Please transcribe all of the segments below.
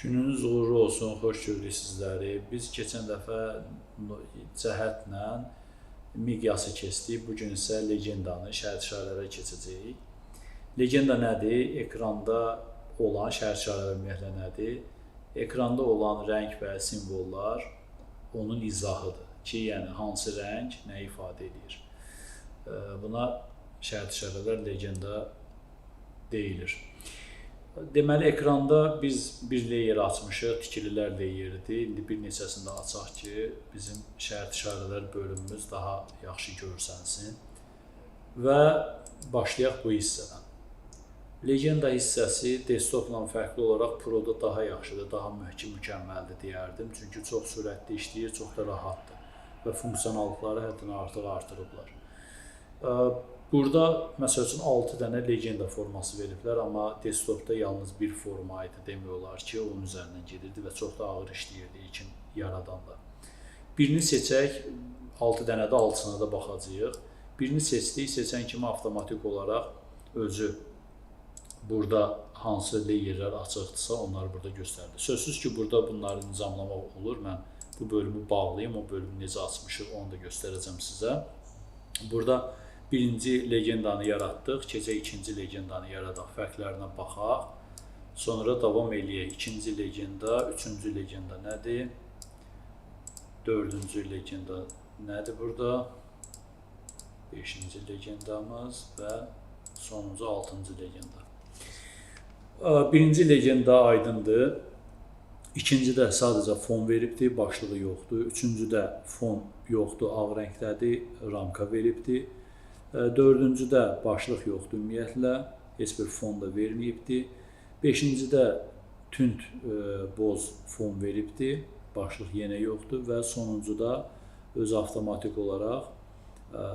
Gününüz uğurlu olsun, xoş gördük sizləri. Biz keçən dəfə cəhətlə miqyası keçdik. Bu gün isə legendanı, şərt işarələrə keçəcəyik. Legenda nədir? Ekranda olan şərt işarələr ümumiyyətlə nədir? Ekranda olan rəng və simvollar onun izahıdır ki, yəni hansı rəng nə ifadə edir. Buna şərt işarələr, legenda deyilir. Deməli, ekranda biz bir layer açmışıq, tikililər layeridir. İndi bir neçəsini də açaq ki, bizim şərt işarələr bölümümüz daha yaxşı görsənsin. Və başlayaq bu hissədən. Legenda hissəsi desktopla fərqli olaraq Pro-da daha yaxşıdır, daha möhkəm, mükəmməldir deyərdim. Çünki çox sürətli işləyir, çox da rahatdır və funksionallıqları həddindən artıq artırıblar. Burada məsəl üçün 6 dənə legenda forması veriblər, amma desktopda yalnız bir forma idi demək olar ki, onun üzərindən gedirdi və çox da ağır işləyirdi ilkin yaradanda. Birini seçək, 6 dənə də 6-sına da baxacağıq. Birini seçdik, seçən kimi avtomatik olaraq özü burada hansı layerlər açıqdırsa, onları burada göstərdi. Sözsüz ki, burada bunları nizamlamaq olur. Mən bu bölümü bağlayım, o bölümü necə açmışıq, onu da göstərəcəm sizə. Burada birinci legendanı yaratdıq, keçək ikinci legendanı yaradaq, fərqlərinə baxaq. Sonra davam eləyək. İkinci legenda, üçüncü legenda nədir? Dördüncü legenda nədir burada? Beşinci legendamız və sonuncu altıncı legenda. Birinci legenda aydındır. İkincidə sadəcə fon veribdir, başlığı yoxdur. Üçüncüdə fon yoxdur, ağ rəngdədir, ramka veribdir. Dördüncüdə başlıq yoxdur ümumiyyətlə, heç bir fon da verməyibdir. Beşincidə tünd boz fon veribdir, başlıq yenə yoxdur və sonuncuda özü avtomatik olaraq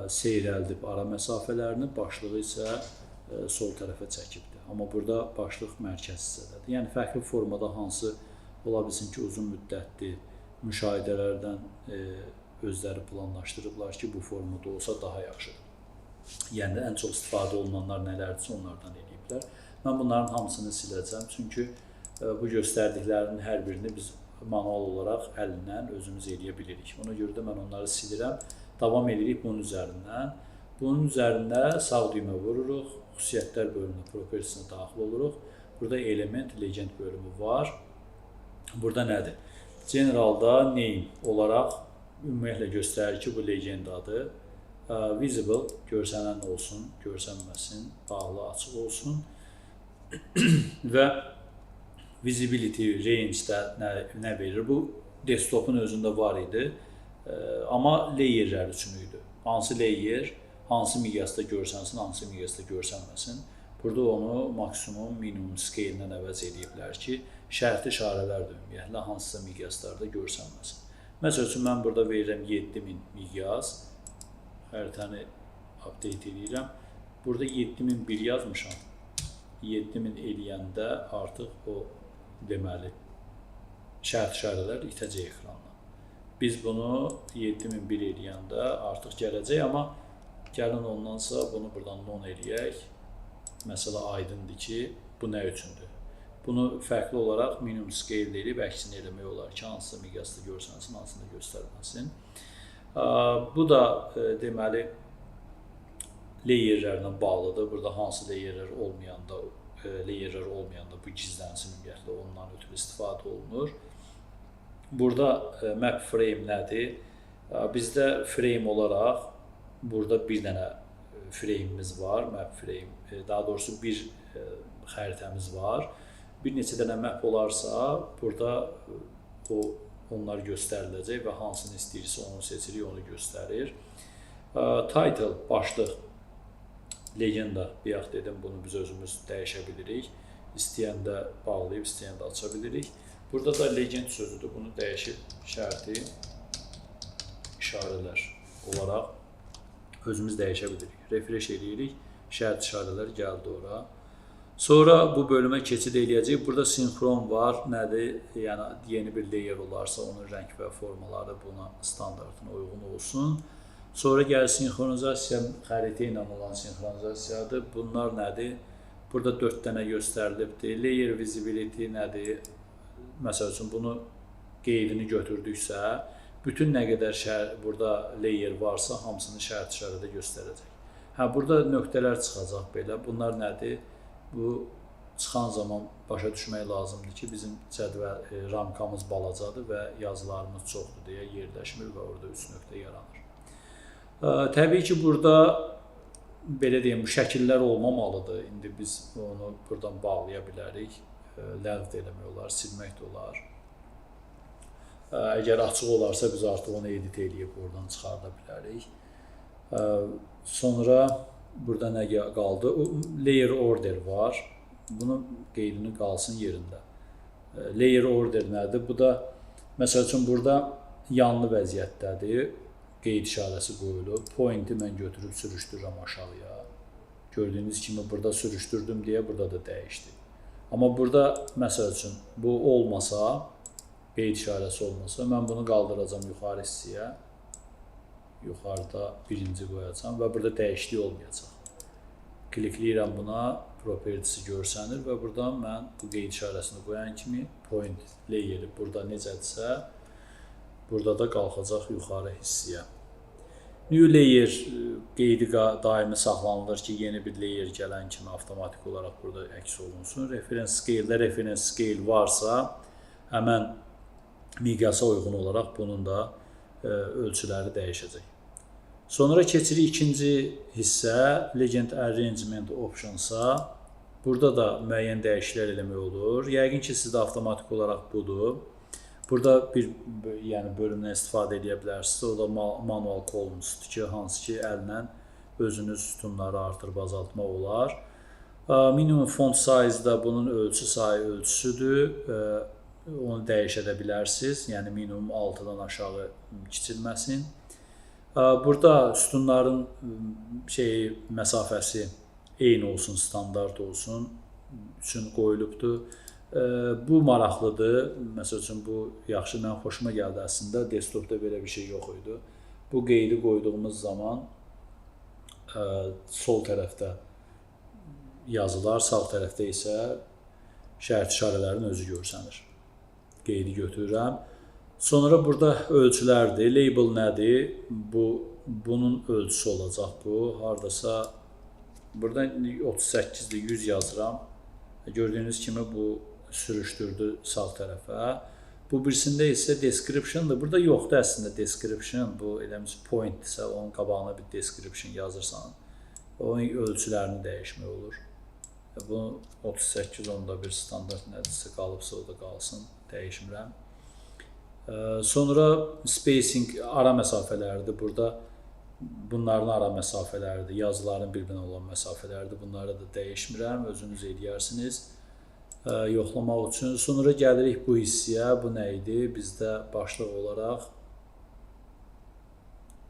seyrəldib ara məsafələrini, başlığı isə sol tərəfə çəkibdir. Amma burada başlıq mərkəz hissədədir. Yəni fərqli formada hansı ola bilsin ki, uzun müddətli müşahidələrdən özləri planlaşdırıblar ki, bu formada olsa daha yaxşıdır. Yəni ən çox istifadə olunanlar nələrdirsə onlardan eləyiblər. Mən bunların hamısını siləcəm, çünki bu göstərdiklərinin hər birini biz manual olaraq əlindən özümüz eləyə bilirik. Ona görə də mən onları silirəm. Davam edirik bunun üzərindən. Bunun üzərində sağ düymə vururuq. Xüsusiyyətlər bölümünə, propertiesine daxil oluruq. Burada element, legend bölümü var. Burada nədir? Generalda name olaraq ümumiyyətlə göstərir ki, bu legendadır. Visible görsənən olsun, görsənməsin, bağlı, açıq olsun. Və visibility range-də nə verir? Bu desktopun özündə var idi. Amma layerlər üçün idi. Hansı layer, hansı miqyasda görsənsin, hansı miqyasda görsənməsin. Burada onu maksimum, minimum scale-lə əvəz eləyiblər ki, şərti işarələr də ümumiyyətlə hansısa miqyaslarda görsənməsin. Məsəl üçün, mən burada verirəm 7000 miqyas. Xəritəni update edirəm. Burada 7001 yazmışam. 7000 eləyəndə artıq o deməli şərt işarələr itəcək ekrandan. Biz bunu 7001 eləyəndə artıq gələcək, amma gəlin ondansa bunu buradan none eləyək. Məsələ aydındır ki, bu nə üçündür? Bunu fərqli olaraq minimum scale eləyib əksini eləmək olar ki, hansısa miqyasda görsənsin, hansında göstərməsin. Bu da deməli layerlərlə bağlıdır. Burada hansı layerlər olmayanda, layerlər olmayanda bu gizlənsin, ümumiyyətlə ondan ötürü istifadə olunur. Burada map frame nədir? Bizdə frame olaraq burada bir dənə frame'imiz var, map frame, daha doğrusu bir xəritəmiz var. Bir neçə dənə map olarsa, burada o onlar göstəriləcək və hansını istəyirsə onu seçirik, onu göstərir. Title, başlıq, legenda, bayaq dedim, bunu biz özümüz dəyişə bilirik. İstəyəndə bağlayıb, istəyəndə aça bilirik. Burada da legend sözüdür, bunu dəyişib şərti işarələr olaraq özümüz dəyişə bilirik. Refresh eləyirik, şərt işarələr gəldi ora. Sonra bu bölümə keçid eləyəcəyik. Burada sinxron var. Nədir? Yəni yeni bir layer olarsa onun rəng və formaları buna standartına uyğun olsun. Sonra gəlir sinxronizasiya, xəritə ilə olan sinxronizasiyadır. Bunlar nədir? Burada 4 dənə göstərilibdir. Layer visibility nədir? Məsəl üçün bunu qeydini götürdüksə, bütün nə qədər burada layer varsa, hamısını şərt işarədə göstərəcək. Hə, burada nöqtələr çıxacaq belə. Bunlar nədir? Bu çıxan zaman başa düşmək lazımdır ki, bizim cədvəl ramkamız balacadır və yazılarımız çoxdur deyə yerləşmir və orada 3 nöqtə yaranır. Təbii ki, burada belə deyim, şəkillər olmamalıdır. İndi biz onu buradan bağlaya bilərik. Ləğv də eləmək olar, silmək də olar. Əgər açıq olarsa, biz artıq onu edit eləyib oradan çıxarda bilərik. Sonra burada nə qaldı? Layer order var. Bunun qeydini qalsın yerində. Layer order nədir? Bu da məsəl üçün burada yanlı vəziyyətdədir. Qeyd işarəsi qoyulub. Pointi mən götürüb sürüşdürürəm aşağıya. Gördüyünüz kimi burada sürüşdürdüm deyə burada da dəyişdi. Amma burada məsəl üçün bu olmasa, qeyd işarəsi olmasa, mən bunu qaldıracam yuxarı hissəyə. Yuxarıda birinci qoyacam və burada dəyişiklik olmayacaq. Klikləyirəm buna, propertisi görsənir və buradan mən bu qeyd işarəsini qoyan kimi point layeri burada necədirsə, burada da qalxacaq yuxarı hissəyə. New layer qeydi daimi saxlanılır ki, yeni bir layer gələn kimi avtomatik olaraq burada əks olunsun. Reference scale-də reference scale varsa, həmən miqyasa uyğun olaraq bunun da ölçüləri dəyişəcək. Sonra keçirik ikinci hissə, Legend Arrangement Options-a. Burada da müəyyən dəyişikliklər eləmək olur. Yəqin ki, sizdə avtomatik olaraq budur. Burada bir yəni bölümdən istifadə edə bilərsiniz. O da manual columns-dur ki, hansı ki, əllə özünüz sütunları artırıb azaltmaq olar. Minimum font size da bunun ölçü sayı ölçüsüdür. Onu dəyişə də bilərsiniz. Yəni minimum 6-dan aşağı kiçilməsin. Burada sütunların şeyi məsafəsi eyni olsun, standart olsun üçün qoyulubdur. Bu maraqlıdır. Məsəl üçün bu yaxşı, mən xoşuma gəldi əslində. Desktopda belə bir şey yox idi. Bu qeydi qoyduğumuz zaman sol tərəfdə yazılar, sağ tərəfdə isə şərt işarələrin özü görsənir. Qeydi götürürəm. Sonra burada ölçülərdir. Label nədir? Bu bunun ölçüsü olacaq bu. Hardasa burada 38-dir, 100 yazıram. Gördüyünüz kimi bu sürüşdürdü sağ tərəfə. Bu birisində isə description-dır. Burada yoxdur əslində description. Bu eləmiş point-dirsə, onun qabağına bir description yazırsan, onun ölçülərini dəyişmək olur. Bu 38.1 standart nədirsə qalıbsa o da qalsın, dəyişmirəm. Sonra spacing ara məsafələrdir. Burada bunların ara məsafələridir. Yazıların bir-birinə olan məsafələrdir. Bunları da dəyişmirəm. Özünüz eləyərsiniz yoxlamaq üçün. Sonra gəlirik bu hissəyə. Bu nə idi? Bizdə başlıq olaraq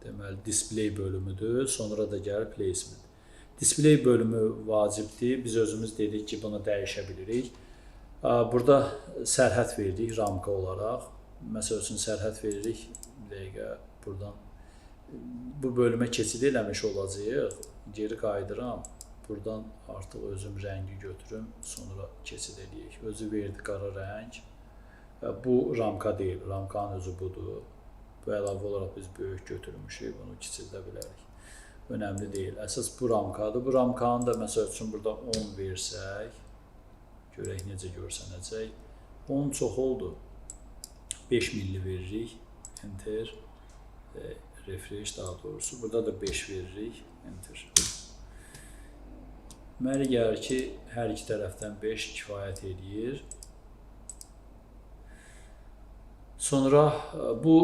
deməli display bölümüdür. Sonra da gəlir placement. Display bölümü vacibdir. Biz özümüz dedik ki, bunu dəyişə bilirik. Burada sərhəd veririk ramka olaraq. Məsəl üçün sərhəd veririk. Bir dəqiqə, buradan bu bölümə keçid eləmiş olacağıq. Geri qayıdıram. Buradan artıq özüm rəngi götürüm, sonra keçid eləyək. Özü verdi qara rəng. Bu ramka deyil, ramkanın özü budur. Bu əlavə olaraq biz böyük götürmüşük, bunu kiçildə bilərik. Önəmli deyil. Əsas bu ramkadır. Bu ramkanı da məsəl üçün burada 10 versək, görək necə görsənəcək. 10 çox oldu. 5 milli veririk. Enter. Refresh daha doğrusu. Burada da 5 veririk. Enter. Mənə gəlir ki, hər iki tərəfdən 5 kifayət eləyir. Sonra bu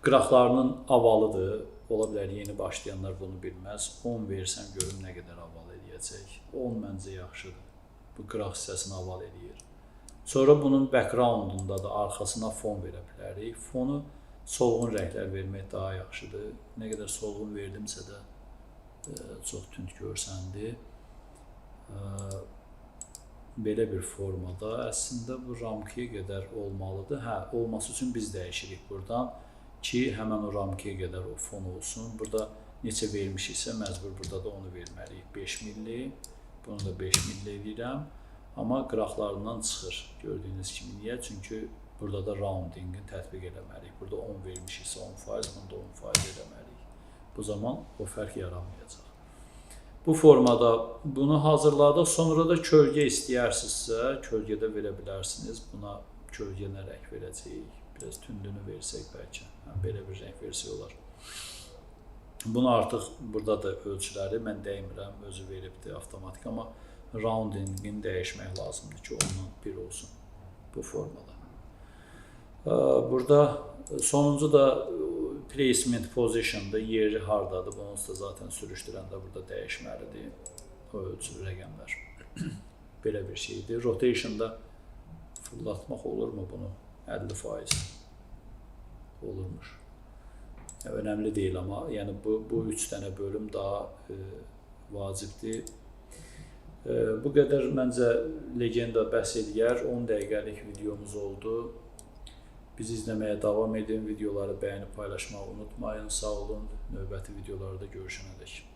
qıraqlarının avalıdır. Ola bilər yeni başlayanlar bunu bilməz. 10 versəm görüm nə qədər aval eləyəcək. 10 məncə yaxşıdır. Bu qıraq hissəsini aval eləyir. Sonra bunun background-unda da arxasına fon verə bilərik. Fonu solğun rənglər vermək daha yaxşıdır. Nə qədər solğun verdimsə də çox tünd görsəndi. Belə bir formada əslində bu ramkaya qədər olmalıdır. Hə, olması üçün biz dəyişirik buradan ki, həmən o ramkaya qədər o fon olsun. Burada neçə vermişiksə məcbur burada da onu verməliyik. 5 milli. Bunu da 5 milli eləyirəm. Amma qıraqlarından çıxır gördüyünüz kimi. Niyə? Çünki burada da roundingini tətbiq eləməliyik. Burada 10 vermişiksə 10%, bunda 10% eləməliyik. Bu zaman o fərq yaranmayacaq. Bu formada bunu hazırladıq. Sonra da kölgə istəyərsinizsə, kölgədə verə bilərsiniz. Buna kölgə nə rəng verəcəyik? Biraz tündünü versək bəlkə. Hə, belə bir rəng versək olar. Bunu artıq burada da ölçüləri mən dəymirəm, özü veribdir avtomatik, amma roundingini dəyişmək lazımdır ki, ondan bir olsun bu formada. Burada sonuncu da placement position'da yeri hardadır. Bunu da zaten sürüşdürəndə burada dəyişməlidir o ölçü rəqəmlər. Belə bir şeydir. Rotation'da fırlatmaq olurmu bunu? 50% olurmuş. Ya, önəmli deyil, amma yəni bu üç dənə bölüm daha vacibdir. Bu qədər məncə legenda bəs eləyər. 10 dəqiqəlik videomuz oldu. Bizi izləməyə davam edin. Videoları bəyənib paylaşmağı unutmayın. Sağ olun. Növbəti videolarda görüşənədək.